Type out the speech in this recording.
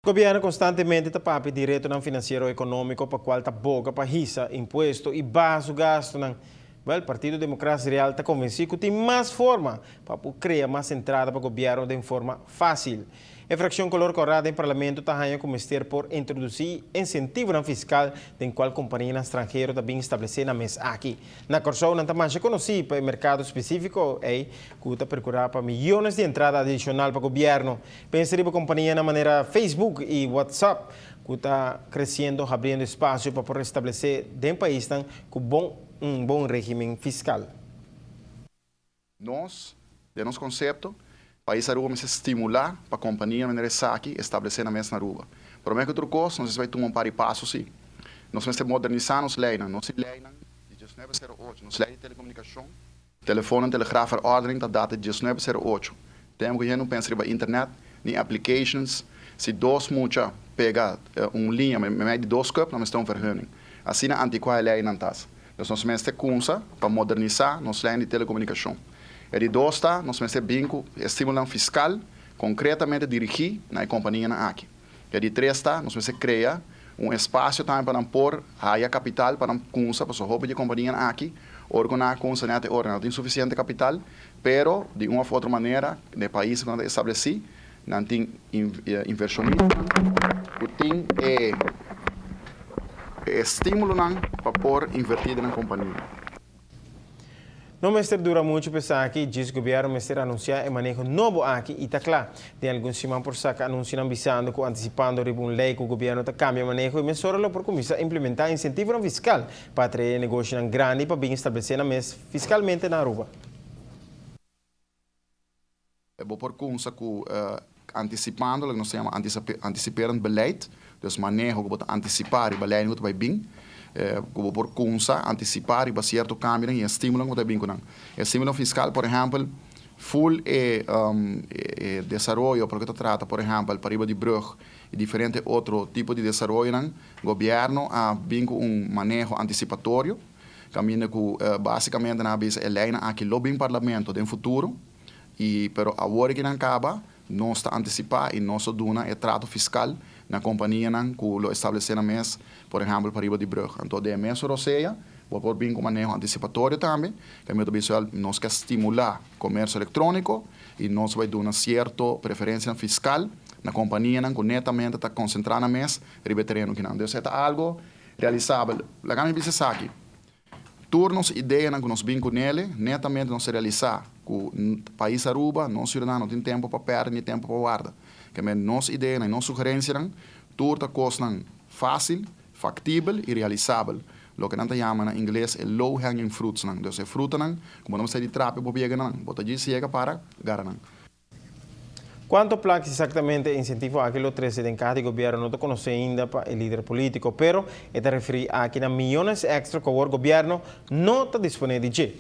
Gobierno constantemente ta papia di retonan financiero economico pa cual ta boga pa hisa impuesto y baha su gastonan. Wel, Partido Democracia Real ta convenci cu tin mas forma pa por crea mas entrada pa gobierno den forma facil. E fraccion color cora den parlamento ta haya cu mester por introduci incentivonan fiscal den cual companianan stranhero ta bin establece nan mes aki. Na Corsou nan ta masha conoci pa e mercado specifico ey cu ta percura pa miyones di entrada adicional pa gobierno. Pensa riba companianan manera Facebook y WhatsApp cu ta creciendo habriendo espacio pa por establece den paisnan cu bon un bon regimen fiscal. Nos, den nos concepto, pais Aruba mester stimula pa compania manera esaki establece nan mes na Aruba. Prome cu tur cos, nos mester bay tuma un par di paso si. Nos mester modernisa nos leynan. Nos tin leynan di 1908, nos ley di telecomunicacion, telefoon en telegraafverordening ta data di 1908. Tempo cu hende no pensa riba internet, ni applications. Si dos mucha pega un liña mey di dos cup, nan mester un vergunning. Asina anticua e leynan ta. Dus nos mester cuminsa pa modernisa nos ley di telecomunicacion. E di dos ta, nos mester bin cu estimulo fiscal concretamente dirigi na e companianan aki. E di tres ta, nos mester crea un espacio tambe pa nan por haya capital pa nan cuminsa, pasobra hopi di companianan aki, ora cu nan cuminsa net e ora nan no tin suficiente capital, pero di un of otro manera, den pais cu nan ta estableci, nan tin inversionista cu tin e estimulonan pa por inverti den nan compania. No mester dura mucho pa esaki, djis gobierno mester anuncia e maneho nobo aki y ta cla. Den algun siman por saca anuncionan bisando cu anticipando riba un ley cu gobierno ta cambia maneho y mesora lo por cuminsa implementa incentivonan fiscal pa atrae negocionan grandi pa bin establece nan mes fiscalmente na Aruba. Bo por cuminsa cu anticipando loke nos ta yama anticiperend beleid, dus maneho cu bo ta anticipa riba leynan cu ta bay bin, cu bo por cuminsa anticipa riba cierto cambionan y estimulonan cu bo ta bin cu nan. Estimulo fiscal, por ehempel, full e desaroyo pa loke ta trata, por ehempel, pariba di brug y diferente otro tipo di desaroyonan, gobierno a bin cu un maneho anticipatorio, caminda cu basicamente nan a bisa e leynan aki lo bin parlamento den futuro, y pero awor cu nan caba, nos ta anticipa y nos ta duna e trato fiscal na companianan cu lo establece nan mes, por ehempel, pariba di brug. Anto, den mes rosea, bo por bin cu maneho anticipatorio tambe, caminda visual nos kier stimula comercio electronico y nos ta bay duna cierto preferencia fiscal na companianan cu netamente ta concentra nan mes riba e tereno aki nan. Entonces, ta algo realisabel. Laga mi bisa esaki. Tur nos ideanan cu nos bin cu nele, netamente nos realisa cu pais Aruba, nos ciudadano no tin tempo pa perde ni tempo pa warda. Kiermen nos ideanan y nos sugerencianan, tur ta cosnan facil, factibel y realisabel. Loke nan ta yama na ingles e low hanging fruits nan. Dus e frutanan, como nan di trapi bo yega nan, bo ta yega para gara nan. Cuanto placa exactamente incentivo aki lo trece den caha di gobierno no ta conoci ainda pa e lider politico, pero e ta referi aki na miyones extra cu e gobierno no ta dispone di dje.